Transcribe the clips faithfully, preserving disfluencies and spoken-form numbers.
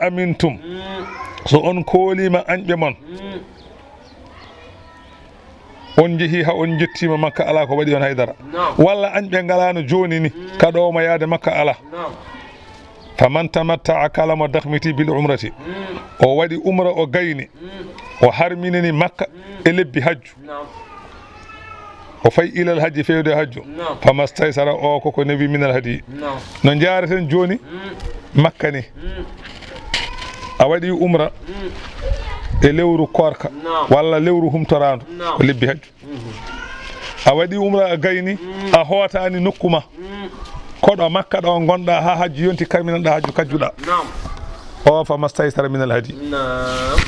amintum, so on kooliima añɓe mon, on njehii haa on njettiima Makka, alaa ko waɗi on haydara. Naam. Walla añɓe ngalaano jooni ni, ka ɗo mo yaade Makka alaa. Naam. Faman tamatta'a, kala mo dakmiti bil umrati, o waɗi umra, o gayni, o harminani Makka e lebbi hajju. Naam. O fayi ilal hajji, fewde hajju. Naam. Famastaysara, o ko ko newi minal hadi. Naam. No njaareten jooni Makka ni. A waɗi umra e lewru koorka, naam, walla lewru humtoraandu, naam, ko lebbi hajju. A waɗi umra, a gayni, a hootaani nokku ma. Ko ɗo Makka ɗo ngonɗa haa hajju yonti, karminanɗa hajju, kajjuɗa. Naam. O famastaysara minal hadi. Naam.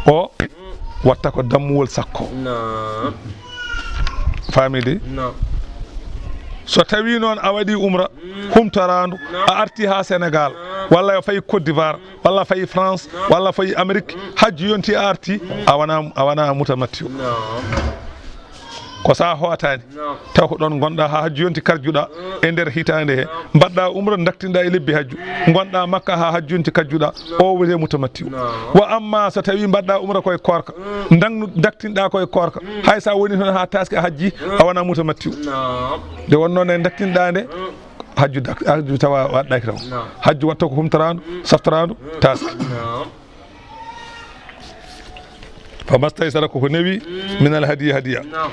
O watta ko dammuwol sakko. Naam. Faami de? Naam. So tawi noon a waɗi umra, mm, humtoraandu, naam, a arti haa Senegal, naam, walla a fayi Côte d'Ivoire, walla a fayi France, naam, walla a fayi Amérique, mm, hajju yonti a arti, mm, a wona, a wona mutamatti'u. Naam. Ko so a hootaani. Naam. Taw ko ɗoon ngonɗa haa hajju yonti karjuɗa e nder hitaande he. Naam. Mbaɗɗa umra, daktinɗa e lebbi hajju. Ngonɗa Makka haa hajju yonti kajjuɗa. Naam. O wiyetee mutamatti'u. Naam. Wa amma so tawi mbaɗɗa umra koye koorka, mm, ndaknu-, daktinɗa koye koorka. Mm. Hay so a woni toon haa taaske a hajji, mm, a wona mutamatti'u. Naam. Nde wonnoo nde daktinɗa nde, mm, hajju dak-, hajju tawa waɗɗaaki taw. Naam. Hajju watta ko humtoraandu, mm, saftoraandu, mm, taaske. Naam. Famastaysara, ko ko newi, mm, minal hadiyi, hadiya. Naam.